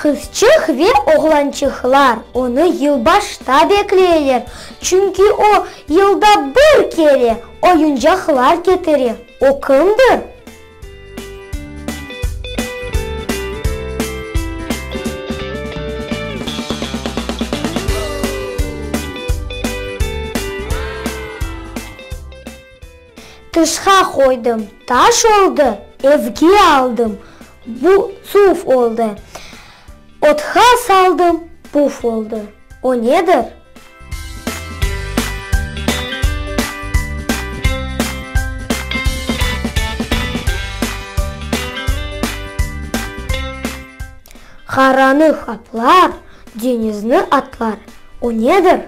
Qızçıq ve oğlançıqlar onı yılbaşta bekleyler, çünki o, yılda bir kere oyuncaqlar ketire. O kimdir? Tışqa qoydım, taş oldı, evge aldım, bu suv oldı. Otqa saldım, puf oldı. O nedir? Qaranı qaplar, deñizni atlar. O nedir?